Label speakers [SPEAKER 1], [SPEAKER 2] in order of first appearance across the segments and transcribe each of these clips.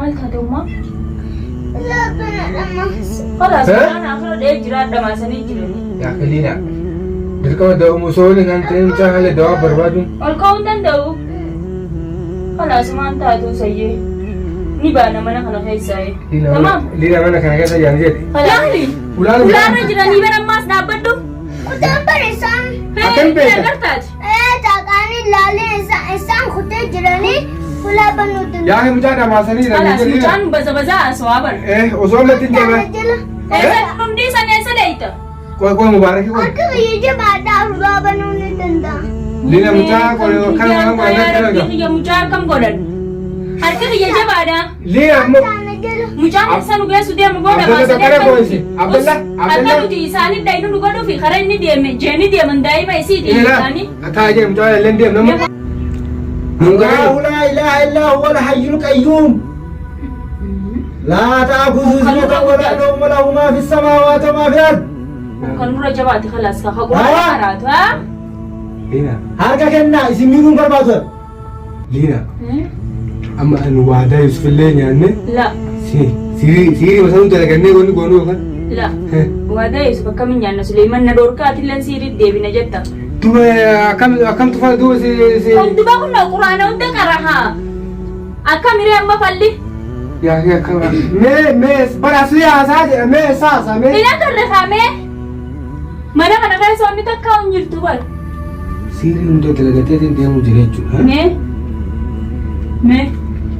[SPEAKER 1] Maal taate ummaa?
[SPEAKER 2] Laafana dhamaas.
[SPEAKER 1] Kalaas
[SPEAKER 3] Eh?
[SPEAKER 1] quraana afura dhee jira dhamaasanii jirani.
[SPEAKER 3] Yaa Liina. Dirqama da'umu osoo waliin kan ta'e mucaa haala dawaa barbaaduun.
[SPEAKER 1] Ol ka'uu hin danda'u. Kalaas maan taatu sayyee. Ni baana mana kana keessaa. Tamaam.
[SPEAKER 3] Liina mana kana keessa yaani jedhe.
[SPEAKER 1] Laali.
[SPEAKER 3] Ulaan
[SPEAKER 1] Ulaarra jiranii bara ammaas dhaabbadhu.
[SPEAKER 2] Kutaan bara isaan
[SPEAKER 3] Akkam beekta?
[SPEAKER 1] Agartaati.
[SPEAKER 2] Taqaan ilaalee isaan kutee jiranii ulaa banuu danda'u.
[SPEAKER 3] Yaa mucaa dhamaasanii jiranii
[SPEAKER 1] Kalaas
[SPEAKER 3] jedhe.
[SPEAKER 1] mucaan baza bazaa haasawaa bara.
[SPEAKER 3] Eh osoo ammatti hin
[SPEAKER 2] Kana
[SPEAKER 3] deeman.
[SPEAKER 2] jala
[SPEAKER 1] Eessa dhumdii sana eessa deeyta?
[SPEAKER 3] Qoy qoy mubaarakii qoy.
[SPEAKER 2] harka kiyya jabaadhaa ulaa banuu ni danda'a.
[SPEAKER 3] Liina mucaa qoy kan waan
[SPEAKER 1] Yaa
[SPEAKER 3] godhan
[SPEAKER 1] Rabbii kiyya mucaa akkam godhan? Harka kiyya jabaadha.
[SPEAKER 3] Liina ammoo
[SPEAKER 2] Kana jala
[SPEAKER 1] Mucaan eessa nu geessu deemu booda
[SPEAKER 3] Abdalla
[SPEAKER 1] baasanii
[SPEAKER 3] tokko
[SPEAKER 1] akka
[SPEAKER 3] qoysi. Abdalla
[SPEAKER 1] akka
[SPEAKER 3] Abdalla.
[SPEAKER 1] nuti isaanii dhaynu nu godhuufi karaa inni deeme jeeni deeman daa'ima isiiti
[SPEAKER 3] Ila
[SPEAKER 1] isaanii.
[SPEAKER 3] ataa jedhe mucaa illee deem nama. Nun garee.
[SPEAKER 4] الله لا إله إلا هو الحي القيوم لا تأخذه سنة ولا نوم له ما في السماوات وما في الأرض
[SPEAKER 1] Kun kan nurra jabaate kalaas ka quraana qaraatu haa?
[SPEAKER 3] Liina
[SPEAKER 4] harka kennaa isin miidhuun barbaadu
[SPEAKER 3] Liina amma ani waadaa Yusuf illee nyaanne
[SPEAKER 1] La
[SPEAKER 3] siirii siirii osoo nu dalagannee wanni goonuu yookaan.
[SPEAKER 1] la waadaa Yusuf akkamiin nyaanna Suleeman na dhorkaati illee siiriitti deebina jetta.
[SPEAKER 3] Duuba akkam akkam tufa duuba si si.
[SPEAKER 1] Kun duba kun quraana hunda qara haa. Akka miree amma falli.
[SPEAKER 3] Yaa yaa akkam mee mee bara asii haasaa jedha mee eessa haasaa mee.
[SPEAKER 1] Hin agarre kaamee. Mana kana keessa wanni takka hin jirtu bar.
[SPEAKER 3] Siirii hunda dalagateetiin deemuu jira jechuudha.
[SPEAKER 1] Mee mee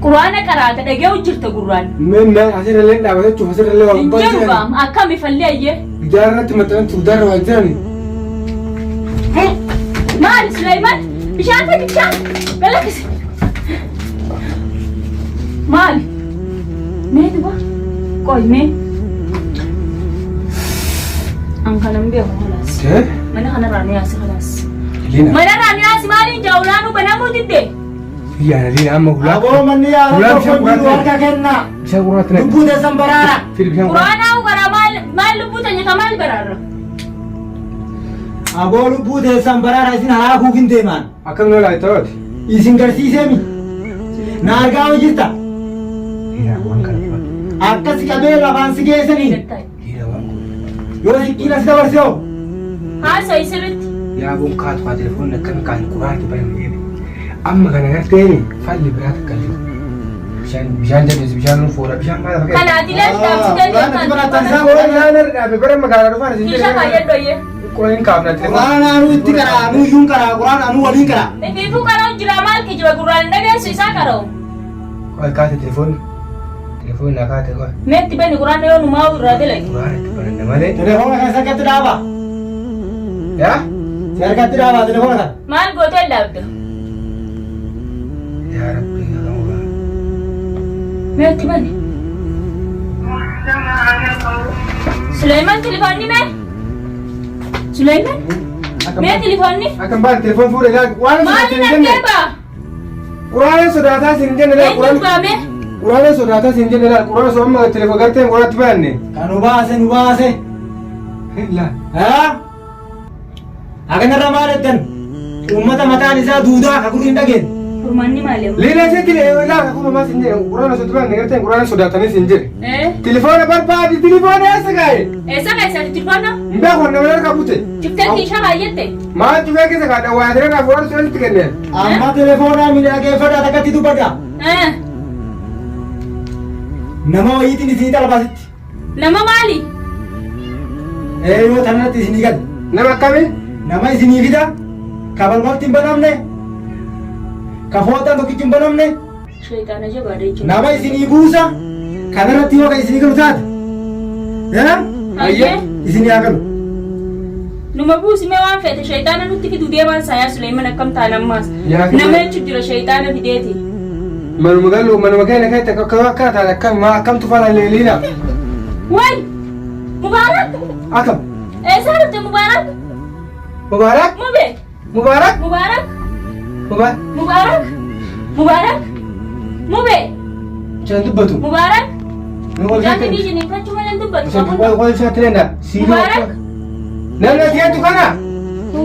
[SPEAKER 1] quraana qaraata dhagee jirta gurraan.
[SPEAKER 3] Mee mee asirra illee dhaabata jechuuf asirra illee waa
[SPEAKER 1] Hin
[SPEAKER 3] gubbaa
[SPEAKER 1] jiru
[SPEAKER 3] jiran.
[SPEAKER 1] gaam akkami falli ayyee.
[SPEAKER 3] Gidaara irratti maxxanatti gidaarra waa jirani.
[SPEAKER 1] Maali Suleyman? Bishaan fidi bishaan. Galakkisi. Maali? Mee duba? Qoy mee. An kanan beeku kalaas.
[SPEAKER 3] Eh?
[SPEAKER 1] Mana kanarraa nu yaasi kalaas.
[SPEAKER 3] Liina.
[SPEAKER 1] Manarraa nu yaasi maaliin jaawulaanuu banamuu didde?
[SPEAKER 3] Yaana liina amma hulaa.
[SPEAKER 4] Aboo manni yaalaa
[SPEAKER 3] Hulaa
[SPEAKER 4] tokko
[SPEAKER 3] bishaan
[SPEAKER 4] hin jiru
[SPEAKER 3] quraatti.
[SPEAKER 4] harka kennaa
[SPEAKER 3] Bishaan quraatti naqi.
[SPEAKER 4] lubbuu teessan baraara
[SPEAKER 3] Fidi bishaan quraatti.
[SPEAKER 1] Quraanaa ugaraa maal maal lubbuu tanya ka maal baraarra?
[SPEAKER 4] Aboo lubbuu teessan baraara isin haakuuf hin deemaan
[SPEAKER 3] Akkam lola itti
[SPEAKER 4] isin garsiiseemi na argaa hoo jirta
[SPEAKER 3] Liina waan kana fudhatu.
[SPEAKER 4] akkas qabee lafaan si geessanii
[SPEAKER 3] Liina waan kana.
[SPEAKER 4] yoo sikkiin as dabarse hoo
[SPEAKER 1] Haasa'e sirriitti.
[SPEAKER 3] Yaa boon kaatu haa telefoonni akkami kaan quraatti baname jedhe. Amma kana garteeni falli biraa takka hin jiru. Bishaan bishaan jabeessi bishaan nu foora bishaan maal fakkaata?
[SPEAKER 1] Kanaati illee dhaabsitee
[SPEAKER 4] Quraana itti barattan isaa
[SPEAKER 3] Qoon naan irra dhaabe bara magaalaa dhufaan isin
[SPEAKER 1] Kiisha kaayyadhu ayyee.
[SPEAKER 3] Qoon hin kaafna telefoon.
[SPEAKER 4] Quraana anuu itti qaraa anuu iyyuun qaraa quraana anuu waliin qaraa
[SPEAKER 1] Ifiifuu qara'u jira maal kijiba gurraan hin dhageessu isaa qara'u.
[SPEAKER 3] Qoon kaate telefoonni. Telefoonni naa kaate qoon.
[SPEAKER 1] Meetti bani quraana yoo numaa irraa dalage.
[SPEAKER 3] Quraana itti baranna malee.
[SPEAKER 4] Telefoona kan harkatti dhaaba
[SPEAKER 3] Yaa?
[SPEAKER 4] si harkatti dhaaba telefoona kan
[SPEAKER 1] Maal gootee dhaabda?
[SPEAKER 3] Yaa Rabbi yaa Allah.
[SPEAKER 1] Meetti bani. Suleyman telefoonni mee? Suleyman mee telefoonni?
[SPEAKER 3] Akkam baate telefoon fuudhe laa waan
[SPEAKER 1] Maali
[SPEAKER 3] sodaataa hin jenne.
[SPEAKER 1] naqee baa?
[SPEAKER 3] Quraana sodaataa hin jenne laa
[SPEAKER 1] Eenyu
[SPEAKER 3] quraana.
[SPEAKER 1] baame?
[SPEAKER 3] Quraana sodaataa hin jenne laa quraana soo amma telefoon gartee quraatti baanne.
[SPEAKER 4] kan nu baase nu baase
[SPEAKER 3] Laa.
[SPEAKER 4] haa hakanarra maal jettan uummata mataan isaa duudaa ka gurri hin dhageen
[SPEAKER 1] Furmaanni maali amma?
[SPEAKER 3] Liina sitti laa kakuu maas hin jenne quraana sodaataa baanne gartee quraana sodaatanis hin jenne.
[SPEAKER 1] Eh?
[SPEAKER 3] Telefoona barbaadi telefoona eessa kaa'e?
[SPEAKER 1] Eessa keessatti telefoona?
[SPEAKER 3] Hin beeku nama harka bute.
[SPEAKER 1] Cuftee kiishaa kaayyette?
[SPEAKER 3] Maal cufee keessa kaadha waa asirra dhaaf waan sitti kenneen.
[SPEAKER 4] amma telefoonaa miidhageeffadhaa takkatti dubbadha
[SPEAKER 1] Eh?
[SPEAKER 4] nama wayiitiin isinii talbaasitti
[SPEAKER 1] Nama maali?
[SPEAKER 4] ee yoo tanatti isinii gale
[SPEAKER 3] Nama akkamii?
[SPEAKER 4] nama isinii fida ka balbalti hin banamne ka fooxaan tokkichi hin banamne
[SPEAKER 1] Shayxaana jabaadha jechuudha.
[SPEAKER 4] nama isinii buusa kanarratti yoo kan isinii galu taate ee
[SPEAKER 1] Ayyee.
[SPEAKER 4] isinii haa galu
[SPEAKER 1] Numa buusi mee waan feete shayxaana nutti fidu deemaan isaa yaa Suleyman akkam ta'an ammaas.
[SPEAKER 3] Yaa fi-
[SPEAKER 1] Nama jechuun jira shayxaana fideeti.
[SPEAKER 3] Manuma galu manuma keenya keessa akka akka taate akkam maa akkamtu fala leeliina.
[SPEAKER 1] Way! Mubaarak!
[SPEAKER 3] Akkam?
[SPEAKER 1] Eessaa dhufte Mubaarak?
[SPEAKER 3] Mubaarak?
[SPEAKER 1] Mube!
[SPEAKER 3] Mubaarak?
[SPEAKER 1] Mubaarak!
[SPEAKER 3] Mubaarak?
[SPEAKER 1] Mubaarak! Mubaarak! Mube!
[SPEAKER 3] Bishaan dubbatu.
[SPEAKER 1] Mubaarak!
[SPEAKER 3] Nu wal
[SPEAKER 1] Mucaan
[SPEAKER 3] keessa.
[SPEAKER 1] fidii jiniinfachuu malee hin dubbatu.
[SPEAKER 3] Bishaan wal keessa lenda. Siidoo.
[SPEAKER 1] Mubaarak!
[SPEAKER 3] Namni ati hedduu kana.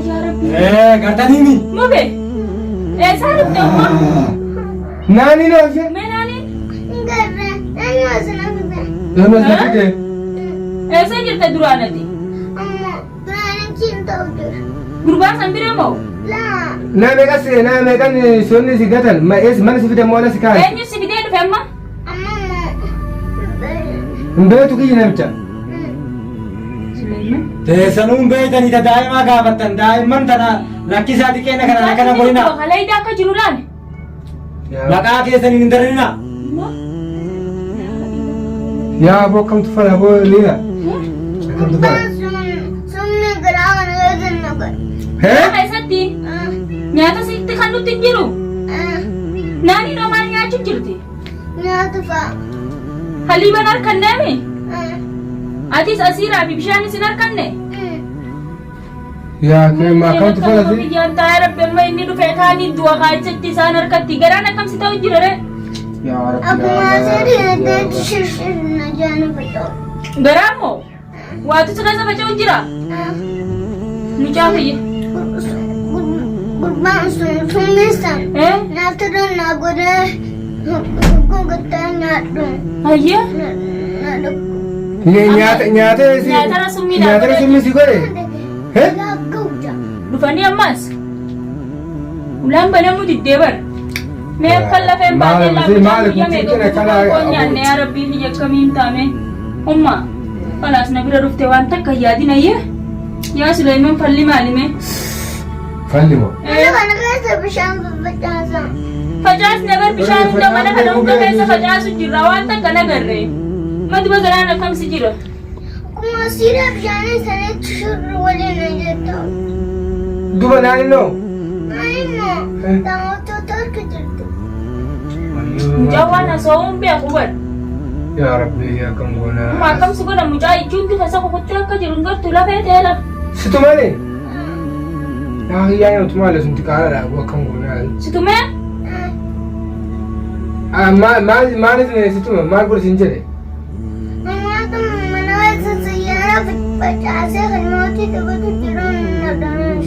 [SPEAKER 1] Yaa Rabbi.
[SPEAKER 4] ee gartaniimi
[SPEAKER 1] Mube! Eessaa dhufte umma?
[SPEAKER 3] Naani na hojii.
[SPEAKER 1] Mee naani?
[SPEAKER 2] Garree. Eenyu asina fide?
[SPEAKER 3] Nama si fide.
[SPEAKER 1] Eessa jirta duraan ati?
[SPEAKER 2] Amma duraan achiin ta'u jira.
[SPEAKER 1] Gurbaa san bira moo?
[SPEAKER 2] Laa.
[SPEAKER 3] Naa meeqas naa meeqan sonni si gatan ma ees mana si fide moo ala si kaa'an?
[SPEAKER 1] Eenyu si fidee dhufe amma?
[SPEAKER 2] Amma immoo.
[SPEAKER 3] Hin beektu kiyya namicha.
[SPEAKER 1] Suleeman.
[SPEAKER 4] Teessanuu hin beeytanii ta daa'imaa gaafattan daa'imman tana lakkisaa xiqqeena kana akkana godhina.
[SPEAKER 1] Kalayda akka jiru laali.
[SPEAKER 4] Maqaa keessaniin hin darinina.
[SPEAKER 3] Yaa aboo akkamtu fala aboo liina. Akkamtu fala.
[SPEAKER 2] Summii garaa kana keessa na godhe.
[SPEAKER 3] Hee?
[SPEAKER 1] Keessatti nyaata sitti kan nutti hin jiru. Naanii noo maal nyaachuu jirti?
[SPEAKER 2] Nyaata fa'a.
[SPEAKER 1] Haliiban harkanneemi? Atis asiiraa fi bishaan isin harkanne?
[SPEAKER 3] Yaa keema akkamtu fala si?
[SPEAKER 1] Biyyaan taa'ee rabbi amma inni dhufee kaanii du'a kaachatti isaan harkatti garaan akkam si ta'u jira ree?
[SPEAKER 3] Yaa rabbi.
[SPEAKER 2] Akkuma asirri addatti shirshir na jaana faca'u.
[SPEAKER 1] Garaa moo? Waatu si keessa faca'u jira? Mucaa kiyya.
[SPEAKER 2] Gurbaan sun summii san
[SPEAKER 1] Eh?
[SPEAKER 2] nyaata irra naa godhee gurgurtaa nyaadhu.
[SPEAKER 1] Ayyee?
[SPEAKER 2] Na dhukku.
[SPEAKER 3] Nyaata nyaata si.
[SPEAKER 1] Nyaatara summii naa
[SPEAKER 3] Nyaatara
[SPEAKER 1] godhe.
[SPEAKER 3] summii si godhe. Hee?
[SPEAKER 2] Gawja.
[SPEAKER 1] Dhufanii ammas? Ulaan banamuu diddee bara. Mee akka lafeen baatee
[SPEAKER 3] Maal-
[SPEAKER 1] laa
[SPEAKER 3] maal
[SPEAKER 1] guyyaa meeqa
[SPEAKER 3] kun
[SPEAKER 1] guutuu
[SPEAKER 3] kana-
[SPEAKER 1] koo nyaanne yaa rabbii biyya akkamiin taame. Umma kalaas na bira dhufte waan takka hin yaadin ayyee. Yaa Suleyman falli maali mee?
[SPEAKER 3] Falli moo?
[SPEAKER 2] Mana kana keessa bishaan faffacaasan.
[SPEAKER 1] Facaasne bar bishaan hunda mana kana hunda keessa facaasu jirra waan takka nagarre. Maduma garaan akkam si jira?
[SPEAKER 2] Akkuma siira bishaanii sanitti shurri waliin na jettu.
[SPEAKER 3] Duba naannoo.
[SPEAKER 2] Ani immoo daawwattoota harka jirtu.
[SPEAKER 1] Mucaan waan haasawuun beeku bar.
[SPEAKER 3] Yaa rabbi akkam goona.
[SPEAKER 1] Amma akkam si godha mucaa jechuun keessa kukuttee akka jiru hin gartuu lafee ta'e lafa.
[SPEAKER 3] Situ malee? Yaa hiyyaa yoo malee sun xiqqaadha akkam goona.
[SPEAKER 1] Situmee?
[SPEAKER 3] Maal maaliif situma maal godhe siin jedhe?
[SPEAKER 2] Namoota mana keessa xiyyaara facaasee kan mootii taphatu jiru na dhahan.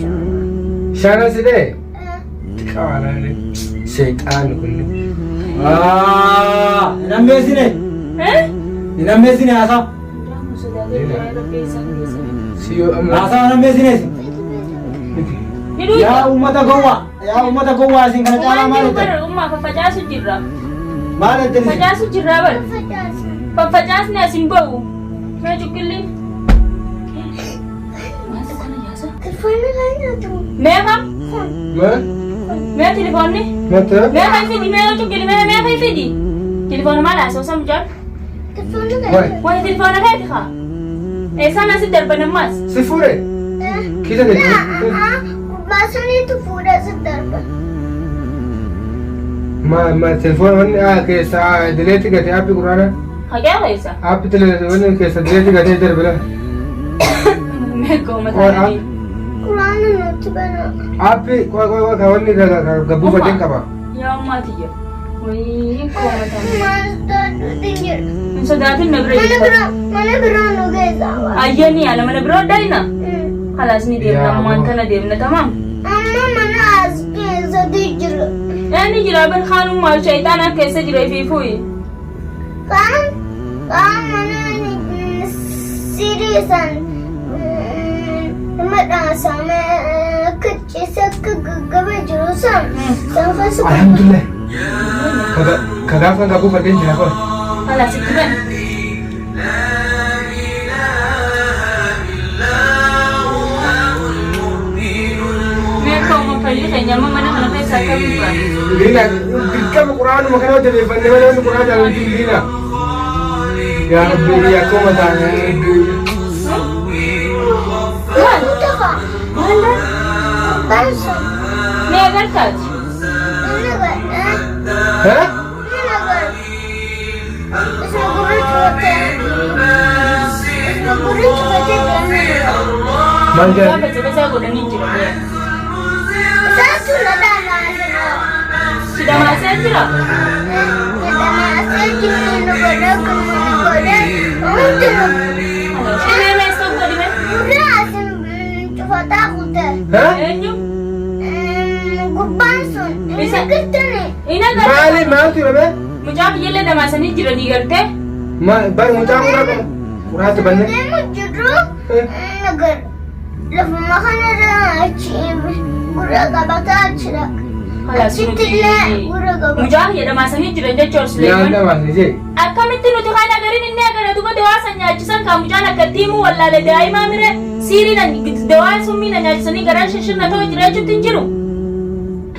[SPEAKER 3] Shaana si dhee? Xiqqaadha. Seexaanni kun.
[SPEAKER 4] Hin ammeessine.
[SPEAKER 1] Eh?
[SPEAKER 4] Hin ammeessine haasaa.
[SPEAKER 3] Si yoo amma.
[SPEAKER 4] Haasaa hin ammeessine.
[SPEAKER 1] Hidhuu
[SPEAKER 4] Yaa uummata gowwaa. Yaa uummata gowwaa isin kana caalaa maal
[SPEAKER 1] Waan
[SPEAKER 4] jettan?
[SPEAKER 1] jiru ummaa faffacaasu jirra.
[SPEAKER 4] Maal jettan isin?
[SPEAKER 1] Faffacaasu jirra bar. Faffacaasni as hin ba'u. Mee cuqqilli. Maaltu kana yaasa?
[SPEAKER 2] Telefoonni kan nyaatu.
[SPEAKER 1] Mee kam?
[SPEAKER 3] Maal?
[SPEAKER 1] Mee telefoonni?
[SPEAKER 3] Mata?
[SPEAKER 1] Mee kan fidi? Mee cuqqilli? Mee mee kan fidi? Telefoona maal haasa'u sam mucaan?
[SPEAKER 2] Telefoonni kan
[SPEAKER 3] Waay.
[SPEAKER 2] nyaatu.
[SPEAKER 1] Wayi telefoona keeti kaa? Eessaan asi darban ammaas?
[SPEAKER 3] Si fuudhe? Kiisa gadi.
[SPEAKER 2] Baasaniitu fuudhee si darba.
[SPEAKER 3] Ma ma telefoona wanni keessa dileetti gate aappi quraana.
[SPEAKER 1] Haqee keessa?
[SPEAKER 3] Aappi telefoona keessa dileetti gatee darbila.
[SPEAKER 1] Mee gooma
[SPEAKER 3] Qoy
[SPEAKER 1] taa'anii.
[SPEAKER 2] Quraana nutti bana.
[SPEAKER 3] Aappi qoy qoy qoy ka wanni gabbuu fadheen qaba.
[SPEAKER 1] Yaa ummaa tiyya. Wayii gooma taa'anii.
[SPEAKER 2] Maal sodaadhuutu hin jiru.
[SPEAKER 1] Hin sodaatin na bira
[SPEAKER 2] Mana
[SPEAKER 1] jirta.
[SPEAKER 2] biraa mana biraa nu geessaa waa.
[SPEAKER 1] Ayyanii ala mana biroo dayna. Kalaas ni deemna
[SPEAKER 3] Yaa
[SPEAKER 1] ammaan
[SPEAKER 3] aboo.
[SPEAKER 1] tana deemna tamaam.
[SPEAKER 2] Amma mana as keessatti jiru.
[SPEAKER 1] Inni jira bar kaanummaa shayxaana keessa jira ifiifuyi.
[SPEAKER 2] Kaan kaan mana sirii san madhaasame akka ciise akka gaggaba jiru san san keessa
[SPEAKER 3] Alhamdulillah. Ka gaafa gabbuu fadheen jira qoy.
[SPEAKER 1] Kalaas itti bani. Mee akka uuman falli keenya amma mana kana keessa akkamiin baana?
[SPEAKER 3] Liina dirqama quraanuma kana jabeeffannee malee wanni quraana jaalatu liina. Yaa rabbi akkuma taane.
[SPEAKER 1] Maal?
[SPEAKER 2] tafa
[SPEAKER 1] Maal laa?
[SPEAKER 2] gurbaan sun
[SPEAKER 1] Mee agartaati?
[SPEAKER 2] inni godhe
[SPEAKER 3] Hee?
[SPEAKER 2] inni godhe isuma gurrichi godhe isuma gurrichi godhe deemee
[SPEAKER 3] Maal
[SPEAKER 1] Mucaa
[SPEAKER 3] jedhan?
[SPEAKER 1] facafasaa godhanii jira.
[SPEAKER 2] isaatu na dhamaasira
[SPEAKER 1] Si dhamaasee jira?
[SPEAKER 2] na dhamaasee jiru nu godhe akkuma nu godhe hundi nu
[SPEAKER 1] Mee mee stop godhi mee.
[SPEAKER 2] gurri asin cufataa kute
[SPEAKER 3] Hee?
[SPEAKER 1] Eenyu?
[SPEAKER 2] gurbaan sun inni
[SPEAKER 1] Isa-
[SPEAKER 2] girtani
[SPEAKER 1] Ina
[SPEAKER 3] Maali maaltu hidhame?
[SPEAKER 1] Mucaa kiyyallee dhamaasanii jiranii gartee.
[SPEAKER 3] Ma bar mucaa quraa qaba. Quraatti banne.
[SPEAKER 2] Deemu jirru nagar. Lafuma kanarra achi gurra qabataa achi dhaqa.
[SPEAKER 1] Kalaas
[SPEAKER 2] Achitti illee gurra qabata.
[SPEAKER 1] Mucaa kiyya dhamaasanii jiran jechuun
[SPEAKER 3] Yaan
[SPEAKER 1] Suleeman.
[SPEAKER 3] dhamaasni jee.
[SPEAKER 1] Akkamitti nuti kan agarin inni agara duba dawaa san nyaachisan kan mucaan akka tiimuu wallaale daa'imaa mire siirii na dawaa summii na nyaachisanii garaan shishirna ta'u jira jechuutti hin jiru.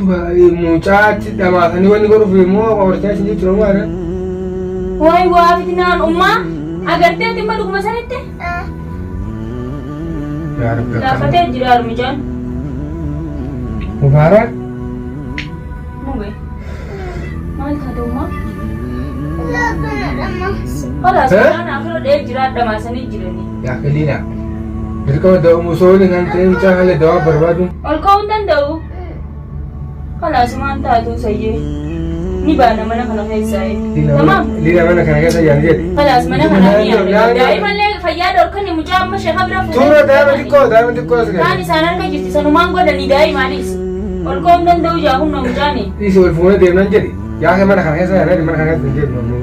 [SPEAKER 3] Duba mucaatti dhamaasanii wanni godhuuf immoo qorichaa isin jechuudha maal?
[SPEAKER 1] Waay waa fitnaan ummaa agartee dhimma dhuguma sanitti
[SPEAKER 3] Yaa Rabbi akkam.
[SPEAKER 1] laafatee jira mucaan.
[SPEAKER 3] Mubaarak.
[SPEAKER 1] Mube. Maal taate ummaa?
[SPEAKER 2] Laafana dhamaasa.
[SPEAKER 1] Kalaas
[SPEAKER 3] Eh?
[SPEAKER 1] mucaan afur dhee jira dhamaasanii jiranii.
[SPEAKER 3] Yaa kiliina. Dirqama da'umu osoo hin kan ta'e mucaa haala dawaa barbaadu.
[SPEAKER 1] Ol ka'uu hin danda'u. Kalaas maan taatu sayyee. Ni baana mana kana keessaa. Tamaam.
[SPEAKER 3] Liina mana kana keessa yaani jedhe.
[SPEAKER 1] Kalaas mana kana ni yaadna. Daa'imallee fayyaa dhorkani mucaa amma sheeka bira fuudhee.
[SPEAKER 3] Tuura daa'ima xiqqoo daa'ima xiqqoo as
[SPEAKER 1] Kaan
[SPEAKER 3] gadi.
[SPEAKER 1] isaan harka jirti sanumaan godhanii daa'imaanis. Ol ka'uu hin danda'u jaa humna mucaani.
[SPEAKER 3] Dhiisi wal fuunee deemnan jedhe. Yaa mana kana keessa yaani mana kana keessa hin deemnu ammoo.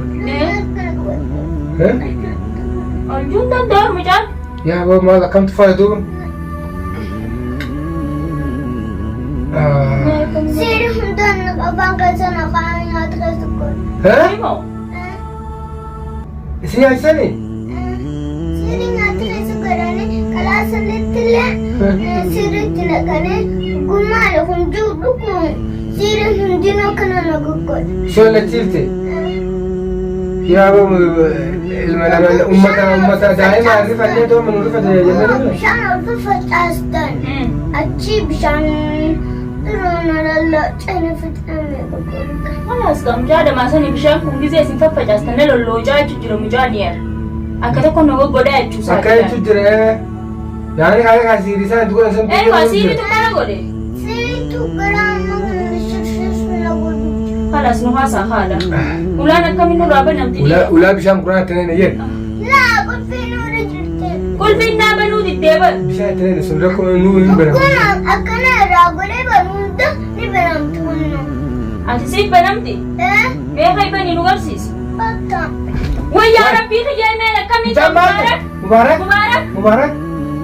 [SPEAKER 3] Eh?
[SPEAKER 1] Ol juu hin danda'u mucaan.
[SPEAKER 3] Yaa boo maal akkamtu faaya duuba? Ah.
[SPEAKER 2] Seeri hundaan afaan keessa naqaa nyaata keessa godhu.
[SPEAKER 3] Eh?
[SPEAKER 1] Himoo.
[SPEAKER 3] Isin nyaachisanii?
[SPEAKER 2] Seeri nyaata keessa godhanii kalaasanitti illee seeritti naqanii gummaadha hunduu dhuguun seeri hundinuu kana na goggodha.
[SPEAKER 3] Ishee wallachiifte? Yaa boo ilma nama ummata ummata daa'ima rifannee too nu rifate jennee
[SPEAKER 2] Bishaan ol facaastan achi bishaan xuruuna lallaaccanii fixamee goggodha.
[SPEAKER 1] Kalaas gaa mucaa dhamaasanii bishaan kun gizee isin faffacaastan na lolloocaa jechuu jira mucaan yaada. Akka tokko na goggodhaa jechuu isaa.
[SPEAKER 3] Akka jechuun jira yaani kaayee kan siirisaa itti godhan san
[SPEAKER 1] Ee waa siiriitu kana godhe.
[SPEAKER 2] Seeritu gara amma kana shirshirsu na godhu.
[SPEAKER 1] Kalaas nu haasaa haadha. Ulaan akkamiin nurraa banamti?
[SPEAKER 3] Ulaa ulaa bishaan quraan itti naqne jedhe.
[SPEAKER 2] Laa qulfiin nurra jirti.
[SPEAKER 1] Qulfiin naa banuu diddee bar.
[SPEAKER 3] Bishaan itti naqne sun rakkoo nuu hin banamu.
[SPEAKER 2] Akkuma akkana irraa godhee banu hunda ni banamti humna.
[SPEAKER 1] Ati siif banamti?
[SPEAKER 2] Eh,
[SPEAKER 1] Meeqa ibanii nu garsiisi?
[SPEAKER 2] bakka.
[SPEAKER 1] Wayyaa rabbii kiyyaa meel akkamiin
[SPEAKER 3] Mucaan maal ta'e?
[SPEAKER 1] Mubaarak?
[SPEAKER 3] Mubaarak?
[SPEAKER 1] Mubaarak?
[SPEAKER 3] Mubaarak?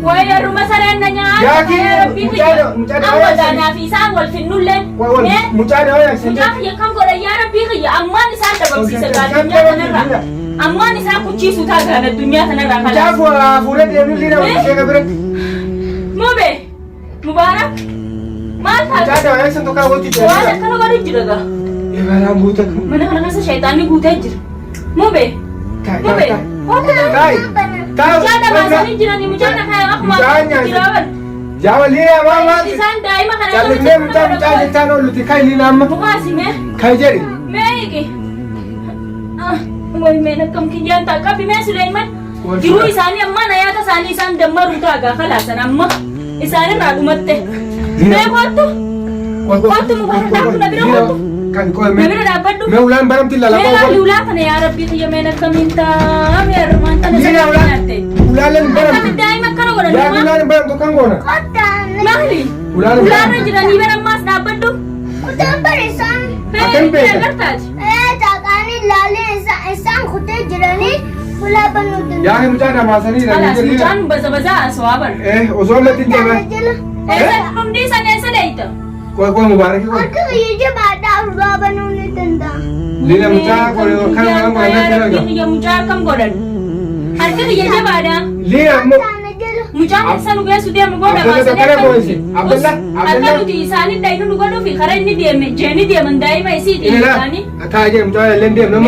[SPEAKER 1] Wayyaa ruma sareen na nyaata.
[SPEAKER 3] Yaa kiyya,
[SPEAKER 1] Yaa rabbii
[SPEAKER 3] mucaa
[SPEAKER 1] kiyya.
[SPEAKER 3] mucaa
[SPEAKER 1] Amma
[SPEAKER 3] dawaa
[SPEAKER 1] daanaa fi isaan wal finnullee.
[SPEAKER 3] Wal wal
[SPEAKER 1] Mee
[SPEAKER 3] mucaa dawaa yaaksan
[SPEAKER 1] mucaa kiyya kam godha yaa rabbii kiyya ammaan isaan dhabamsiisa gaa addunyaa kanarraa. Ammaan isaan kuchiisu taa gaan addunyaa kanarraa
[SPEAKER 3] Mucaa
[SPEAKER 1] kalaas.
[SPEAKER 3] fuudhee deemnu liina ishee biratti.
[SPEAKER 1] Mube Mubaarak maal
[SPEAKER 3] Mucaa
[SPEAKER 1] taate?
[SPEAKER 3] dawaa yaaksan tokko hawwatu
[SPEAKER 1] Waan
[SPEAKER 3] jira.
[SPEAKER 1] akkana godhu jira gaa.
[SPEAKER 3] Ebalaan guutuu.
[SPEAKER 1] Mana kana keessa shayitaanni guutee jira. Mube
[SPEAKER 3] Taa'e
[SPEAKER 1] Mube
[SPEAKER 3] taa'e.
[SPEAKER 1] kootu
[SPEAKER 3] Taa'e. Taa'e.
[SPEAKER 1] mucaa dhamaasanii jiranii mucaan akka akkuma
[SPEAKER 3] Mucaan nyaata.
[SPEAKER 1] jira bar.
[SPEAKER 3] Yaa liina maal maal?
[SPEAKER 1] Isaan daa'ima kana
[SPEAKER 3] Callisnee mucaa mucaa jechaan oolluti kai liina amma.
[SPEAKER 1] Mukaasi mee
[SPEAKER 3] Kai jedhi.
[SPEAKER 1] mee eegi. Way meen akkam kiyyaan ta'a qabi mee Suleeman. Jiruu isaanii amma nayaata isaanii isaan dammaruu taagaa kalaasan amma isaanirraa dhumatte. Mee kootu kootu Mubaarak dhaabbu na bira kootu.
[SPEAKER 3] Kan qoy
[SPEAKER 1] Na
[SPEAKER 3] mee.
[SPEAKER 1] bira dhaabbadhu.
[SPEAKER 3] Mee ulaan baramti
[SPEAKER 1] Mee
[SPEAKER 3] lalaqoo
[SPEAKER 1] laali
[SPEAKER 3] godhu.
[SPEAKER 1] ulaa kana yaa rabbii kiyya meen akkamiin ta'a mee armaan tana
[SPEAKER 3] Liina
[SPEAKER 1] sana
[SPEAKER 3] ulaan
[SPEAKER 1] nyaatte.
[SPEAKER 3] ulaan hin
[SPEAKER 1] Akkamitti
[SPEAKER 3] baramtu.
[SPEAKER 1] daa'ima akkana godhan
[SPEAKER 3] Yaa
[SPEAKER 1] uumaa?
[SPEAKER 3] ulaan hin baramtu kan goona.
[SPEAKER 2] Kottaa
[SPEAKER 1] Maali?
[SPEAKER 3] Ulaan hin
[SPEAKER 1] Ulaarra
[SPEAKER 3] baramtu.
[SPEAKER 1] jiranii bara ammaas dhaabbadhu.
[SPEAKER 2] kutaan barisan.
[SPEAKER 3] Akkam beekta?
[SPEAKER 1] Agartaati.
[SPEAKER 2] Eh, taqaan ilaalee isaan kutee jiranii ulaa banuu danda'u.
[SPEAKER 3] Yaa mucaa dhamaasanii
[SPEAKER 1] Kalaas
[SPEAKER 3] jiranii.
[SPEAKER 1] mucaan baza bazaa aswaa bara.
[SPEAKER 3] Eh osoo latti hin deeman.
[SPEAKER 2] Jala
[SPEAKER 1] Eessa dhumdi san eessa deeyta?
[SPEAKER 3] Qoy qoy Mubaarak qoy.
[SPEAKER 2] harka kiyya jabaadhaa ulaa banuu ni danda'a.
[SPEAKER 3] Liina mucaa qoy kan kan kan
[SPEAKER 1] Yaa
[SPEAKER 3] kan
[SPEAKER 1] Rabbii
[SPEAKER 3] kan.
[SPEAKER 1] kiyya mucaa akkam godhan? Harka kiyya jabaadha.
[SPEAKER 3] Liina ammoo
[SPEAKER 2] Taana jala.
[SPEAKER 1] Mucaan eessa nu geessu deemu booda
[SPEAKER 3] Abdalla
[SPEAKER 1] baasanii
[SPEAKER 3] tokko
[SPEAKER 1] akka
[SPEAKER 3] qoysi. Abdalla
[SPEAKER 1] akka
[SPEAKER 3] Abdalla.
[SPEAKER 1] nuti isaanii dhayinu nu godhuufi karaa inni deeme jeeni deeman daa'ima isiiti
[SPEAKER 3] Ila
[SPEAKER 1] isaanii.
[SPEAKER 3] taa jedhe mucaa illee deemna.